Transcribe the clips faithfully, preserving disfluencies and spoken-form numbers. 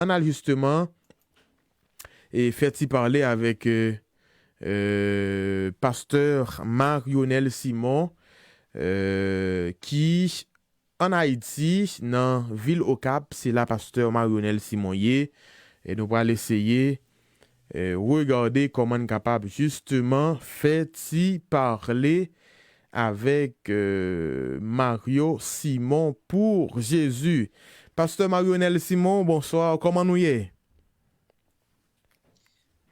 ann al jisteman e fè ti pale avèk euh, euh, pastè Marionel Simon, euh, ki ann Ayiti, nan vil Okap, se la pastè Marionel Simon ye. E nou pral eseye euh, regade kòman n kapab jisteman fè ti pale avèk euh, Mario Simon pour Jésus. Pastè Marionel Simon, bonswa, kòman nou ye?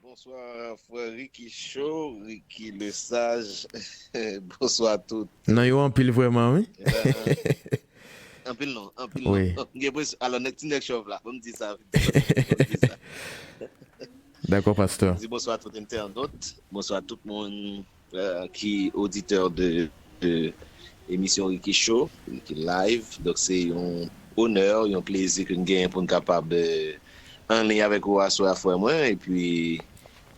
Bonswa frè Ricky Show, Ricky le Sage. Bonswa tout. Nan yo anpil vrèman, wi. Anpil non, anpil non. Gen pres alò nèg ti nèg chòv la. Bon m di sa vit. Bon m di sa. Dakò pastè. M di bonswa tout entènot, bonswa tout moun euh, ki oditè de, de emisyon Ricky Show, Ricky Live. Donk se yon onè, yon plezi ke n genyen pou n kapab euh, anliy avèk ou aswè a frè mwen. Epi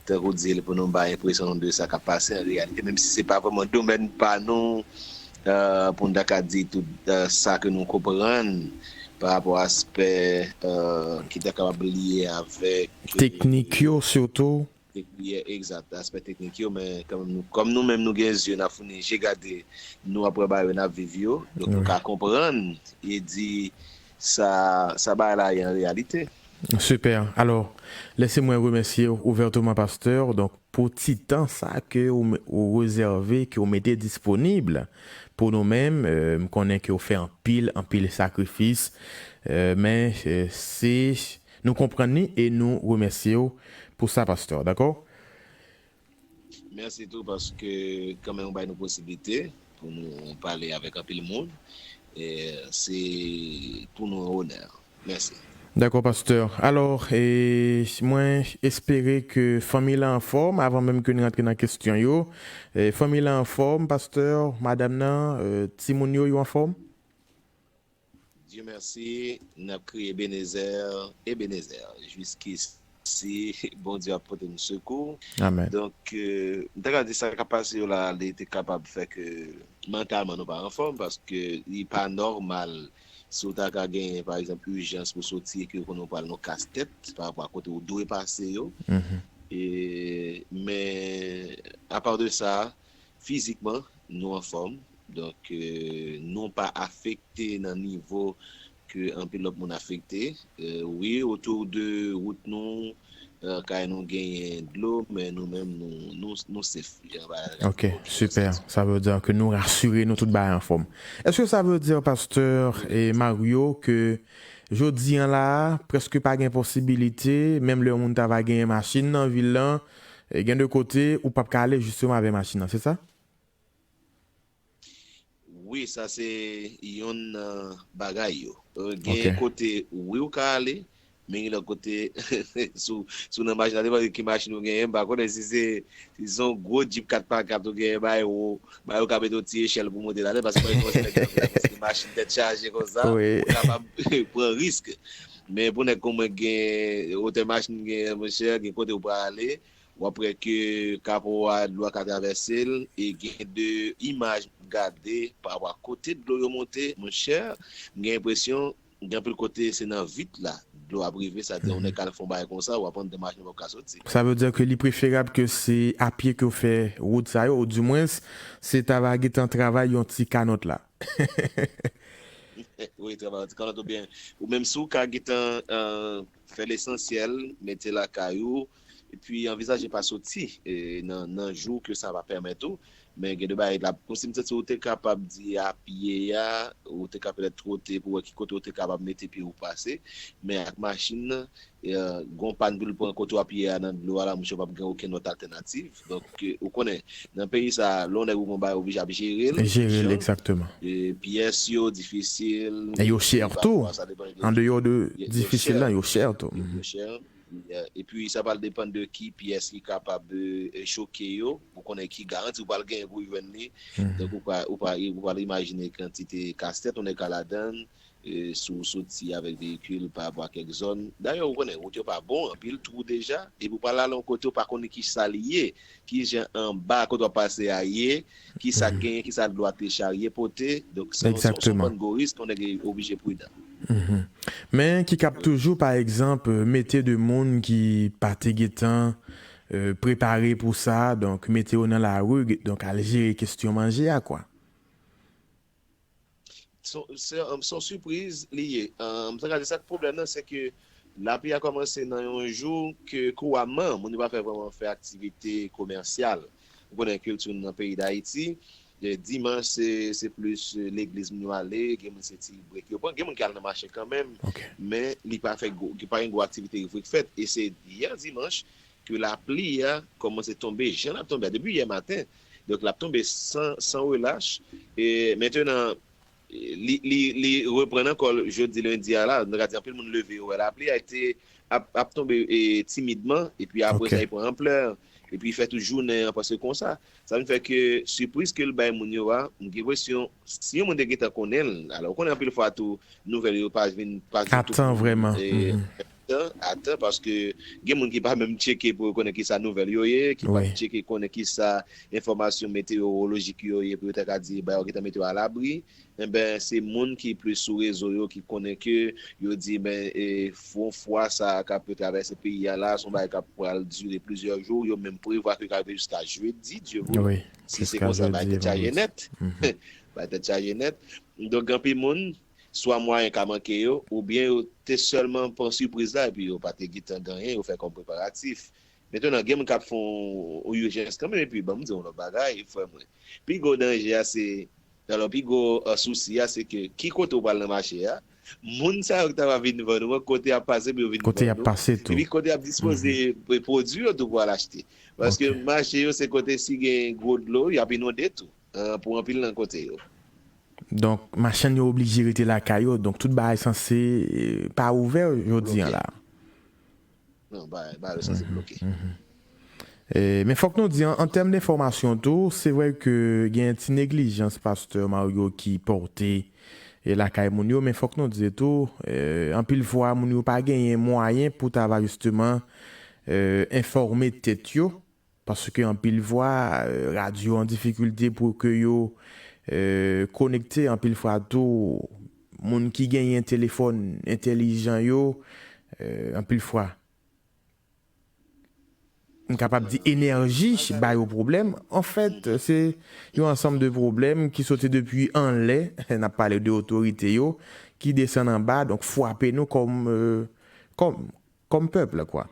tankou di l pou nou bay enpresyon nou de sa k ap pase an reyalite, menm si se pa vrèman domèn pa nou, euh, pou n ta ka di tout euh, sa ke nou konprann pa rapò aspè euh, ki ta kapab lye avèk teknik yo sitou. Teknik, egzat, aspè teknik yo, men kanmenm nou, kòm nou menm nou gen zye, n ap founi je gade, nou ap wè bagay yo, n ap viv yo, donk nou ka konprann e di sa sa bagay la ye an reyalite. Super. Alò, lèse mwen remèsye w ouvèteman pastè, donk pou ti tan sa ke ou, ou rezève, ke ou mete disponib pou nou menm, euh, m konnen ke ou fè anpil, anpil sakrifis, euh, men euh, se Nou konprann li e nou remèsye w pou sa pastè, dakò? Mèsi tou paske kanmenm ou bay nou posiblite pou nou pale avèk anpil moun. E se pou nou yon onè. Mèsi. Dakò pastè. Alò, e, mwen espere ke fanmi la anfòm avan menm ke n rantre nan kesyon yo. E, fanmi la anfòm, pastè, madanm nan, e, timoun yo, yo anfòm? Dye mèsi, n ap kriye Ebenezè, Ebenezè, jiskisi Bondye ap pote nou sekou. Amèn. Donk, m ta ka di sa k ap pase yo la, li te kapab fè ke mantalman nou pa anfòm, paske li pa nòmal si w ta ka genyen, pa egzanp, ijans pou soti e ke w konnen w pral nan kastèt pa rapò a kote w dwe pase yo. E, men, apa de sa, fizikman, nou anfòm. Donk, nou pa afekte nan nivo ke anpil lòt moun afekte. Wi, otou de wout nou, kay nou genyen dlo, men nou menm, nou, nou, nou safe. Ok, super. Sa vle di ke nou rasire nou, tout bagay anfòm. Èske sa vle di, pastè Mario, ke jodi an la, prèske pa gen posibilite, menm lè yon moun ta va genyen machin nan vil lan, gen de kote ou p ap ka ale jisteman avè machin nan, se sa? Wi, sa se yonn nan bagay yo. Gen kote wi ou ka ale, men gen lòt kote si w nan machin nan, depann de ki machin ou genyen, m pa konnen si se si se yon gwo djip kat pa kat ou genyen, bay ou bay ou ka mete yon ti echèl pou w monte ladan, paske pa gen yon sèl nèg ki nan machin tèt chaje konsa, ou kapab pran risk. Men pou nèg kon mwen k gen wotè machin m genyen, monchè, gen kote ou pral ale, w ap wè ke kapo a, dlo a ka travèse l, e gen de imaj m gade pa rapò a kote dlo yo monte, monchè, m gen enpresyon gen anpil kote se nan vit la dlo ap rive, sa di yon nèg k al fè yon bagay konsa, w ap anndan machin ou p ap ka soti. Sa vle di ke li preferab ke se apye ke w fè wout sa yo, oudimwens se ta va gentan travay yon ti kanòt la. Wi, travay yon ti kanòt oubyen ou menm si w ka gentan fè lesansyèl, mete lakay ou, epi anvizaje pa soti nan jou ke sa va pèmèt ou. Men gen de bagay la, kòmsi m santi ou te kapab di a pye a, ou te ka petèt twote pou wè ki kote ou te kapab mete pye ou pase. Men ak machin nan, gen yon pàn pou l pran kote w ap ye a nan dlo a la, monchè, ou p ap gen okenn lòt altènativ. Donk, ou konnen, nan peyi sa a, lè yon nèg ou pran bagay, ou oblije ap jere l. Jere l, egzakteman. Pyès yo difisil. E yo chè tou. Andeyò de difisil la, yo chè tou. Yo chè. Epi sa pral depann de ki pyès ki kapab choke yo, pou konnen ki garanti ou pral genyen pou w jwenn li. Donk ou pral ou pral ou pral imajine kantite kastèt ou nèk ka ladann, si w soti avèk veyikil pa rapò a kèk zòn. Dayè ou konnen wout yo pa bon, anpil twou deja, epi ou pral ale yon kote ou pa konnen kisa li ye, kijan anba kote w ap pase a ye, kisa k genyen, kisa dlo a te charye pote. Donk se yon se yon bann gwo risk, yon nèg oblije pridan. Mhm. Men ki kab toujou, pa egzanp, mete de moun ki pa te gentan, euh, prepare pou sa, donk mete yo nan lari, donk al jere kesyon manje a, kwa. Se se yon se yon sipriz li ye. Ann, m ta ka di sa k pwoblèm nan, se ke lapli a kòmanse nan yon jou ke kouramman, moun yo pa fè vrèman fè aktivite komèsyal. Ou konnen kilti nou nan peyi Dayiti, e, dimanch se se plis, e, legliz moun yo ale, gen moun se ti brek yo pran, gen moun ki al nan mache kanmenm, Ok. men li pa fè gwo, li pa gen gwo aktivite ki vre k fèt. E se yè dimanch ke lapli a kòmanse tonbe jan l ap tonbe a, depi yè maten. Donk, l ap tonbe san, san relach. E mentenan, li, li, li reprann ankò jodi lendi a la. Nou ka di anpil moun leve, yo wè lapli a te ap, ap tonbe e, timidman, epi apre Ok. sa, li pran anplè, epi li fè tout jounen an pase konsa. Sa vin fè ke sipriz ke l bay moun yo a, m gen enpresyon, si yon moun te gentan konnen l, alò, ou konnen anpil fwa tou, nouvèl yo pa vin, pa vin tou Atan vrèman. e, Mhm. tan, atan, paske gen moun ki pa menm tcheke pou yo konnen kisa nouvèl yo ye, ki pa Wi. tcheke konnen kisa enfòmasyon meteyowolojik yo ye, pou yo ta ka di, ba yo gentan mete yo alabri. Enben, se moun ki plis sou rezo yo ki konnen ke yo di, men, e, fon fwa sa k ap travèse peyi a la, se yon bagay k ap pral dire plizyè jou, yo menm prevwa ke l ka rive jiska jedi, Dye vle, Wi. si se Jiska konsa, bay jedi, tèt chaje vandredi. nèt. Mhm. Bay tèt chaje nèt. Donk, gen anpil moun, swa mwayen ka manke yo, oubyen yo te sèlman pran sipriz la, epi yo pa te gentan gen anyen, yo fè kòm preparatif. Mentenan, gen moun k ap fè yon, yon ijans kanmenm, epi ban m di yon lòt bagay, frè mwen. Pi gwo danje a, se, alò, pi gwo, e, sousi a, se ke ki kote w pral nan mache a, moun sa yo ki ta va vin vann ou an, kote y ap pase pou yo vin Kote y vann ap ou, pase tou. epi kote y ap dispoze e, pwodui yo tou pou al achte. Paske Ok. mache yo, se kote si gen gwo dlo, y ap inonde tou, e, pou anpil nan kote yo. Donk, machann yo oblije rete lakay yo. Donk, tout bagay sanse, e, pa ouvè jodi an Bloke. La. Non, ba, ba, yo sanse bloke. E, men fòk nou di, an, an tèm denfòmasyon tou, se vre ke gen ti neglijans pastè Mario ki pòte e lakay moun yo, men fòk nou di tou, e, anpil fwa, moun yo pa genyen mwayen pou ta va jisteman e, enfòme tèt yo, paske anpil fwa, e, radyo an difikilte pou ke yo e, konekte, anpil fwa tou, moun ki genyen telefòn entèlijan yo, e, anpil fwa, m kapab di enèji ba yo pwoblèm. Anfèt, se yon ansanm de pwoblèm ki soti depi anlè, n ap pale de otorite yo, ki desann anba, donk frape nou kòm, e, kòm, kòm pèp la, kwa.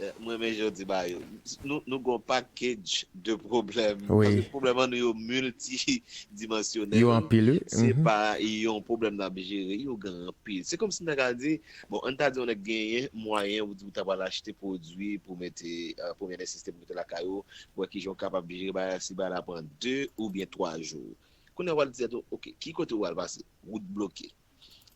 Eh, mwen menm jan w di ba yo, nou, nou gon package de pwoblèm. Wi. Paske pwoblèm an nou yo miltidimansyonèl. Yo anpil, wi. Se Mhm. pa yon pwoblèm n ap jere, yo gen anpil. Se kòmsi n ta ka di, bon, ann ta di yon nèg genyen mwayen ou di ou ta pral achte pwodui pou mete, eh, premye nesesite pou mete lakay ou, pou wè kijan w kapab jere bagay la, si bagay la pran de oubyen twa jou. Kounye a w al di tèt ou, oke, ki kote w al pase? Wout bloke.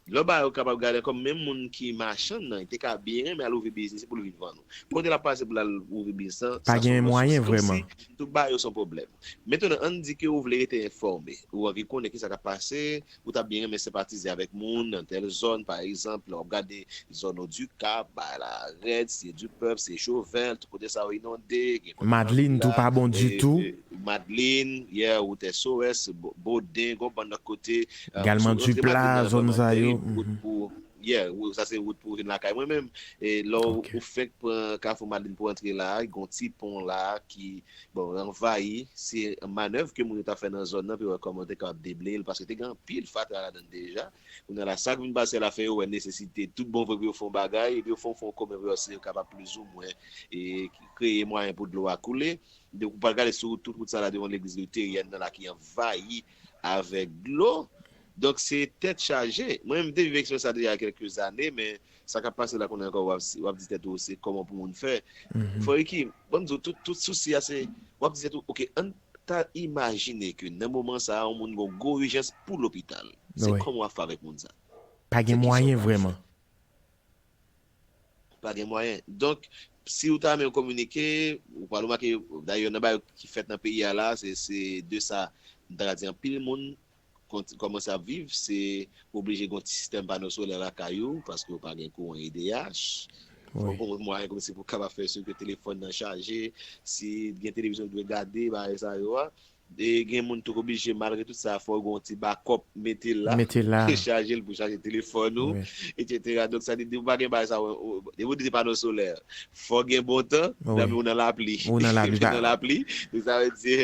Lè w ba yo kapab gade kòm menm moun ki machann nan, li te ka byen renmen al ouvri biznis pou l vin vann ou. Kote l ap pase pou l al ouvri biznis lan, Pa sa se gen yon lòt mwayen sousi. Kòmsi vrèman. Tout bagay yo se yon pwoblèm. Mentnan, ann di ke ou vle rete enfòme, ou anvi konnen kisa k ap pase, ou t ap byen renmen senpatize avèk moun nan tèl zòn, pa egzanp, lè w ap gade zòn Odikap, bagay la rèd, Site di Pèp, se Jovenel, tout kote sa yo inonde, gen kote Madlin tou pa bon ditou. Madlin, yeah, wout S O S, Bo- Boden, gon bann lòt kote, eh, Galman sou rantre Dipla, Madlin nan zòn vrèman sa yo. terib, wout pou, yeah, wout, sa se wout pou vin lakay mwen menm. E lè w Ok. ou fèk pran Kafou Madlin pou antre la, gon ti pon la ki, bon, anvayi, se mannèv ke moun yo t ap fè nan zòn nan, pou yo wè kòman yo te kapab debleye l, paske te gen anpil fatra ladan l deja. Kounye a la, sa k vin pase la fè yo wè nesesite tout bon vre pou yo fè yon bagay, epi yo fè yon fon komen pou yo si yo kapab plizoumwen e kreye mwayen pou dlo a koule. Donk, ou pral gade sou tout wout sa la devan legliz Literyen nan la ki anvayi avèk dlo. Donk, se tèt chaje. Mwen menm, m te viv eksperyans sa deja kèlke zane, men sa k ap pase la kounye a ankò, w ap, w ap di tèt ou, se kòman pou moun fè. Mhm. Frè Ricky, ban m di w, tout, tout sousi a, se, w ap di tèt ou, oke, ann ta imajine ke nan moman sa a, yon moun gon gwo ijans pou lopital. Se Wi. Kòman w ap fè avèk moun sa? Pa gen Se kisa mwayen w pral fè? Vrèman. Pa gen mwayen. Donk, si w ta renmen kominike, ou pral remake, dayè, nan bagay ki fèt nan peyi a la, se, se de sa, m ta ka di anpil moun kont- kòmanse ap viv, se oblije gen yon ti sistèm pano solè lakay ou, paske ou pa gen kouran E D H. Fòk Wi. ou gen mwayen kòmsi pou w kapab fè si ke telefòn nan chaje, si gen televizyon ou dwe gade, bagay sa yo a. E gen moun tou k oblije, malgre tout sa, fò w gen yon ti bakòp, mete l la, Mete l la. Chaje l pou chaje telefòn ou, Wi. etsetera. Donk, sa di, depi w pa gen bagay sa, ou- ou- depi w di se pano solè, fò gen bon tan, Wi. nan men ou nan lapli. Ou nan lapli, Ou pa- nan lapli. Donk, sa vle di,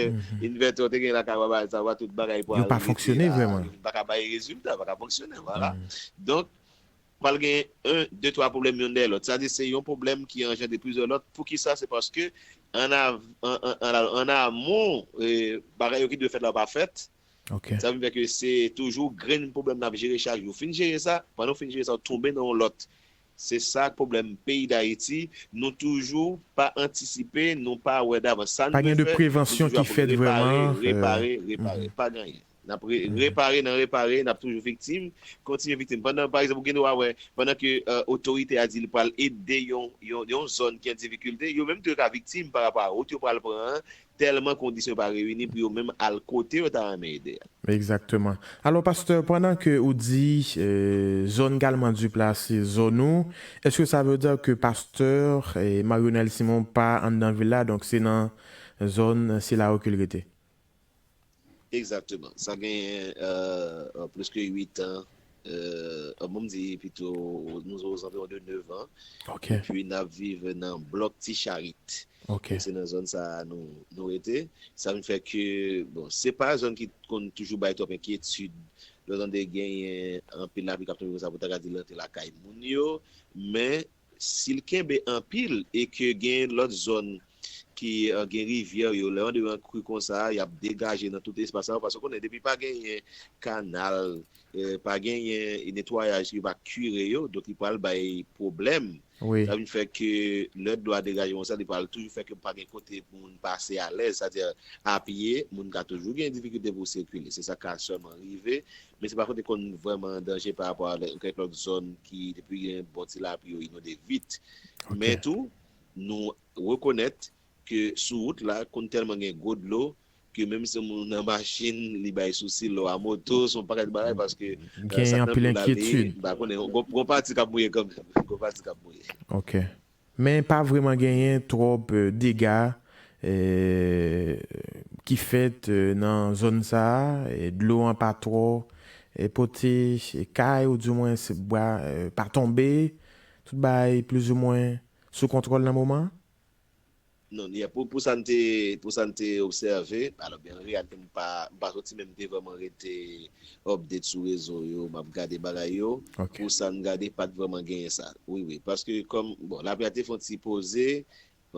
envètè w te gen lakay w, bagay sa, w, tout bagay pou Yo al pa rete fonksyone la, vrèman. Pa ka bay rezilta, pa ka fonksyone, vwala. Donk, pral gen en, de, twa pwoblèm youn dèyè lòt. Sa di se yon pwoblèm ki anjandre plizyè lòt. Poukisa? Se paske an av- an- an- an- an amon, eh, bagay yo ki dwe fèt la pa fèt. Ok. Sa vin fè ke se toujou grenn pwoblèm n ap jere chak jou. Fin jere sa, pandan w fin jere sa, w tonbe nan yon lòt. Se sa k pwoblèm peyi Dayiti. Nou toujou pa antisipe, nou pa wè davans. Sa n Pa gen dwe de fè, prevansyon nou toujou ki ap fèt repare, vrèman, repare, euh, repare. Pa gen anyen. N ap re- repare nan repare, n ap toujou viktim, kontinye viktim. Pandan, pa egzanp, ou gen dwa wè, pandan ke euh, otorite a di li pral ede yon, yon, yon zòn ki an difikilte, yo menm tou yo ka viktim pa rapò a wout yo pral pran an, tèlman kondisyon pa reyini pou yo menm al kote yo ta renmen ede a. Egzakteman. Alò, pastè, pandan ke ou di euh, zòn Kalmandip la se zòn ou, èske sa vle di ke pastè eh, Marionel Simon pa anndan vil la, donk se nan zòn sila yo ke l rete? Egzakteman. Sa gen euh, plis ke uit an. Euh, bon, m di pito, nou ozanviwon de nèf an. Ok, Epi n ap viv nan blòk Ti Charit. ok. Se nan zòn sa a nou, nou rete. Sa vin fè ke, bon, se pa zòn ki konn toujou bay twòp enkyetid. Lè w tande genyen anpil lapli k ap tonbe konsa pou ta ka di l rantre lakay moun yo. Men, si l kenbe anpil e ke gen lòt zòn ki euh, gen rivyè yo, lè yo andedan kri konsa, y ap degaje nan tout espas sa yo, paske w konnen depi pa genyen kanal, eh, pa genyen netwayaj, yo pa kire yo, donk li pral bay pwoblèm. Wi. Sa vin fè ke lè dlo a degaje konsa, li pral toujou fè ke pa gen kote pou moun pase alèz, sètadi a pye, moun ka toujou gen difikilte pou sikile. Se sa k ka sèlman rive, men se pa kote konn vrèman an danje pa rapò a lè- kèk lòt zòn ki depi gen bon ti lapli yo inonde vit. Ok. Men tou, nou rekonèt ke sou wout la, konn tèlman gen gwo dlo, ke menm si yon moun nan machin, li bay sousi, lè w a moto, se yon pakèt bagay, paske euh, Gen sa k nan anpil dlo la, li, enkyetid. M pa konnen, gon gon pati k ap mouye kanmenm. Gon pati k ap mouye. Ok. Men pa vrèman genyen twòp euh, dega euh, ki fèt euh, nan zòn sa a, e dlo an pa twò e pote e kay, oudimwen se bwa euh, pa tonbe, tout bagay plizoumwen sou kontwòl nan moman? Non, yeah, pou, pou sa n te, pou sa n te obsève, alò, byen, an reyalite, m pa, m pa soti, men m te vrèman rete update sou rezo yo, m ap gade bagay yo. Ok. Pou sa n gade, pa t vrèman genyen sa. Wi, wi, paske kòm, bon, lapli a te fè yon ti poze,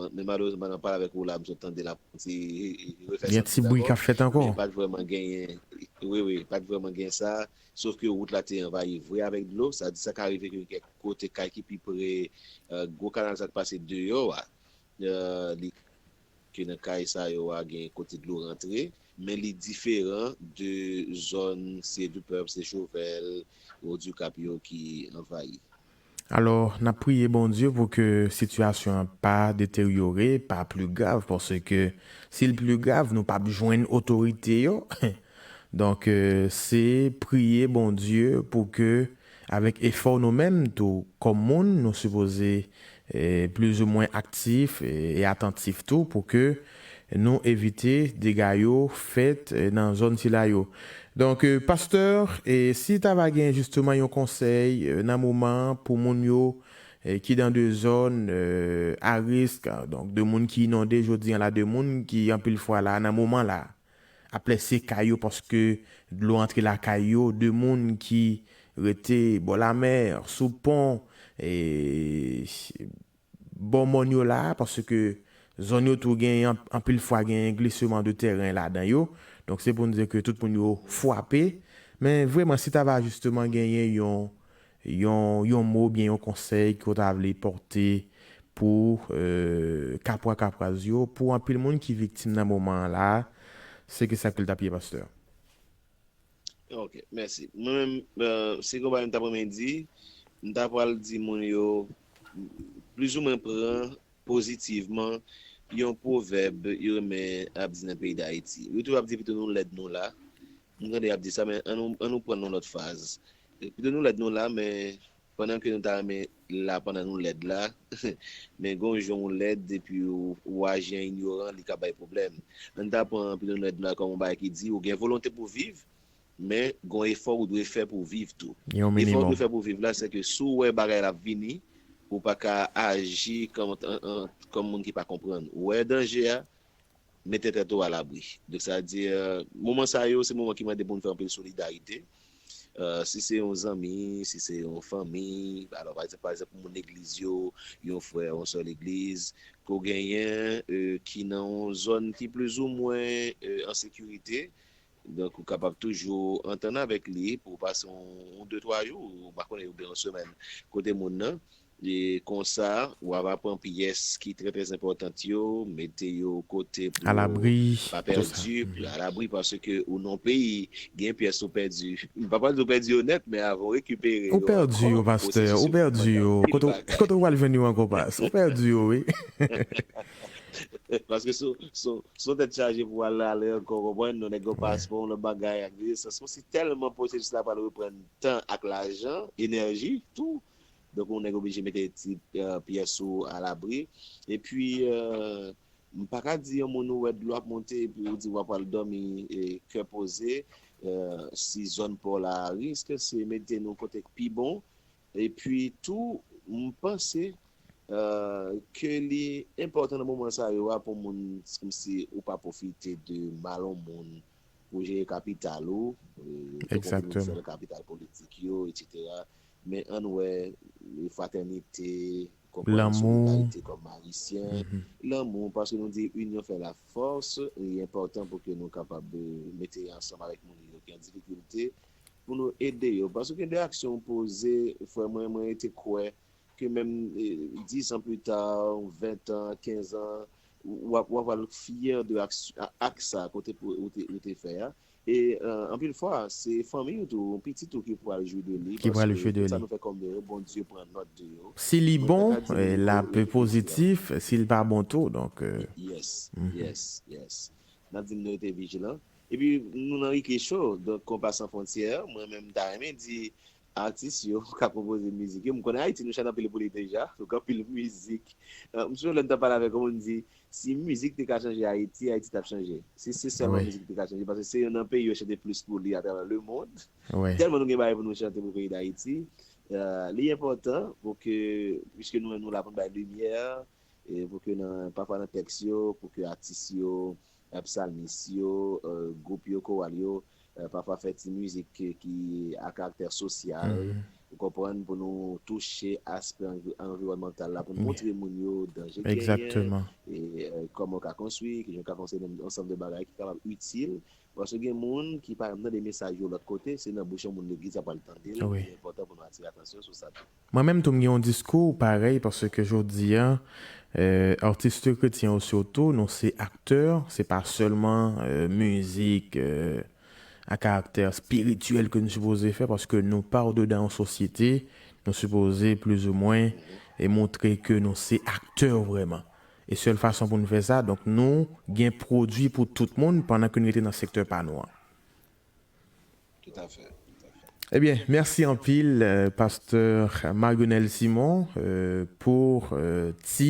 bon, men malerezman, nan pale avèk ou la, m sot tande l ap fè yon ti refè Gen ti bri k ap fèt ankò? Men pa t vrèman genyen, wi, wi, pa t vrèman gen sa. Sof ke wout la te anvayi vre avèk dlo. Sa di sa ka rive ke gen kèk kote kay ki pi pre euh, gwo kanal sa k pase deyò a. Euh, li ke nan kay sa yo a gen kote dlo rantre, men li diferan de zòn Seyè di Pèp, Sechofèl, Wodikap yo ki anvayi. Alò, n ap priye Bondye pou ke sitiyasyon an pa deteryore, pa pli grav, paske si l pli grav, nou p ap jwenn otorite yo. Donk, euh, se priye Bondye pou ke, avèk efò nou menm tou, kòm moun, nou sipoze eh, plizoumwen aktif e, e atantif tou pou ke nou evite dega yo fèt eh, nan zòn sila yo. Donk, eh, pastè, eh, si ta va gen jisteman yon konsèy eh, nan moman pou moun yo eh, ki dan de zòn eh, a risk, donk de moun ki inonde jodi an la, de moun ki anpil fwa la nan moman la ap lèse kay yo paske dlo antre lakay yo, de moun ki rete bò lamè, sou pon, e, bò mòn yo la, paske zòn yo tou gen an- anpil fwa gen glisman de tèren ladan yo. Donk se pou n di ke tout moun yo frape. Men vrèman, si ta va jisteman genyen yon, yon, yon mo oubyen yon konsèy ke w ta vle pòte pou euh, kapwa kapwaz yo, pou anpil moun ki viktim nan moman an la, se ke sa ke l t ap ye, pastè. Ok, mèsi. Mwen menm, euh, si gon bagay m ta renmen di, m ta pral di moun yo plizoumwen pran pozitivman yon pwovèb yo renmen ap di nan peyi Dayiti. Yo toujou ap di pito nou lèd nou la. M tande y ap di sa, men an nou, an nou pran l nan lòt faz. Pito nou lèd nou la, men pandan ke nou ta renmen la pandan nou lèd la, men gon jan ou lèd epi ou, ou aji an inyoran, li ka bay pwoblèm. Ann ta pran pito nou lèd la kòm yon bagay ki di ou gen volonte pou viv, men gon efò ou dwe fè pou viv tou. Yon efò ou dwe fè pou viv la, se ke si w wè bagay la ap vini, ou pa ka aji kòm, an, an, kòm moun ki pa konprann. Ou wè danje a, mete tèt ou alabri. Donk, sa di, moman sa yo, se moman ki mande pou nou fè anpil solidarite. Si se yon zanmi, si se yon fanmi, alò, pa egzanp, pa egzanp, moun legliz yo, yon frè, yon sè legliz, ke w genyen, ki nan yon zòn ki plizoumwen an sekirite, donk, ou kapab toujou antann avèk li pou w pase yon, yon de, twa jou, ou pa konnen, oubyen yon semèn, kote moun nan. E konsa, w ap aprann pyès ki trè, trè enpòtan yo, mete yo kote pou yo pa pèdi, alabri, paske ou nan yon peyi, gen pyès ou pèdi. M pa pral di w pèdi yo nèt, men avan w rekipere yo ankò, ou pèdi yo, pastè, ou pèdi yo. Kote, kote w pral jwenn yo ankò, pas? Ou pèdi yo, wi. Paske sou, sou, sou tèt chaje pou al ale ankò, konprann, nou nèg yo paspò, yon lòt bagay, ak vizit, se konsi tèlman pwosesis la pral reprann tan ak lajan, enèji, tou. Donk, yon nèg oblije mete ti pyès ou alabri. Epi, m pa ka di yon moun ou wè dlo ap monte, epi ou di w ap pral dòmi kè poze, si zòn pa w la a risk, se mete nou kote k pi bon. Epi tou, m panse ke li enpòtan nan moman sa yo a pou moun, kòmsi ou pa pwofite de mal yon moun pou jere kapital ou, tankou moun sèl kapital politik yo, etsetera. Men ann wè fratènite, konprann, solidarite kòm Ayisyen, lanmou, paske nou di inyon fè la fòs, li enpòtan pou ke nou kapab mete ansanm avèk moun yo ki an difikilte, pou nou ede yo. Paske gen de aksyon w poze, frè mwen, mwen rete kwè ke menm dis an pita, ven an, kenz an, w ap, w ap al fyè de ak sa kote ou te, ou te fè a. E anpil fwa, se fanmi w tou, pitit ou ki pral jwi de li, paske tout sa nou fè kòm de yo, Bondye pran nòt de yo. Si li bon, l ap pozitif, si l pa bon tou, donk. Yes, yes, yes. N ap di n rete vijilan. Epi nou nan Rique Show, donk Konpa San Fwontyè, mwen menm m ta renmen di atis yo k ap konpoze mizik yo. M konnen Ayiti nou chante anpil pou li deja, nou gen anpil mizik. M sonje lè m t ap pale avèk yon moun, m di, si mizik te ka chanje Ayiti, Ayiti t ap chanje. Si se sèlman mizik ki te ka chanje, paske se youn nan peyi yo chante plis pou li atravè lemonn. Tèlman nou gen bagay pou nou chante pou peyi Dayiti. Li enpòtan pou ke, piske nou menm nou la pou n bay limyè, e pou ke nan, pafwa nan tèks yo, pou ke atis yo, psalmis yo, gwoup yo, koral yo, pafwa fè ti mizik ki a karaktè sosyal, ou konprann, pou nou touche aspè anviwònmantal la, pou nou montre moun yo danje genyen, e kòman yo ka konstwi, kijan yo ka konstwi, yon ansanm de bagay ki kapab itil, paske gen moun ki pa janm tande mesaj yo lòt kote, se nan bouch yon moun legliz y ap al tande l, li enpòtan pou nou atire atansyon sou sa tou. Mwen menm tou, m gen yon diskou parèy, paske jodi a, atis kretyen yo sitou, nou se aktè, se pa sèlman mizik a karaktè espirityèl ke nou sipoze fè, paske nou pa andedan yon sosyete, nou sipoze plizoumwen montre ke nou se aktè vrèman. E sèl fason pou nou fè sa, donk nou gen pwodui pou tout moun pandan ke nou rete nan sektè pa nou an. Tout à fait. Ebyen, mèsi anpil, pastè Marionel Simon, pou ti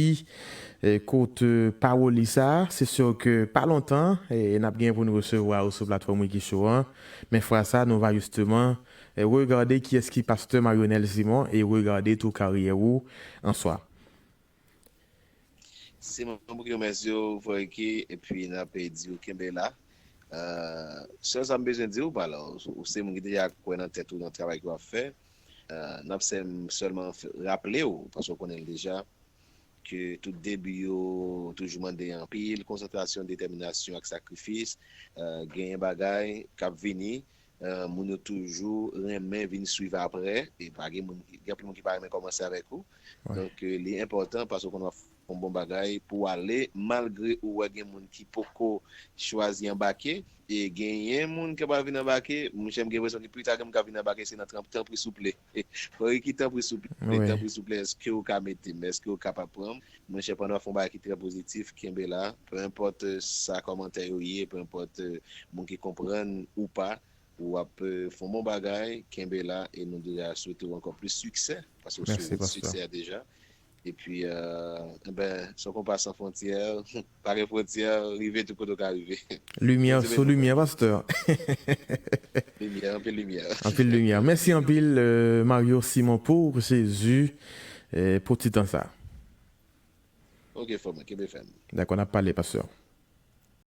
kout pawòl li sa. Se si ke pa lontan n ap gen pou n resevwa ou sou platfòm Rique Show an. Men fwa sa, nou va jisteman regade kiyès ki pastè Marionel Simon e regade tou karyè ou an swa. Se mwen pou ki remèsye w, frè Ricky, epi n ap di w kenbe la. Sèl sa m bezwen di w, alò, ou se moun ki deja kwè nan tèt ou, nan travay ke w ap fè. N ap sèlman raple w, paske w konnen l deja, ke tout debi yo toujou mande anpil konsantrasyon, detèminasyon ak sakrifis. Genyen bagay k ap vini, moun yo toujou renmen vin swiv apre, e pa gen moun, gen anpil moun ki pa renmen kòmanse avèk ou. Donk, li enpòtan paske w konn w ap fè yon bon bagay pou w ale, malgre ou wè gen moun ki poko chwazi anbake, e genyen moun ki pral vin anbake, monchè, m gen enpresyon ke pita gen moun k ap vin anbake, se nan tanpri souple. Frè Ricky, tanpri souple, tanpri souple, èske w ka mete m, èske w kapab pran m? Monchè, pandan w ap fè yon bagay ki trè pozitif, kenbe la, peu importe sa kòmantè yo ye, peu importe moun ki konprann ou pa, w ap fè yon bon bagay, kenbe la, e nou deja swete w ankò plis siksè, paske w sou wout siksè a deja. Epi, enben, se yon konpa san fwontyè, pa gen fwontyè, rive tout kote w ka rive. Limyè sou limyè, pastè. Limyè, anpil limyè. Anpil limyè. Mèsi anpil, Mario Simon, pou Jezi, pou ti tan sa. Ok, frè mwen, kenbe fèm. Dakò, n ap pale, pastè.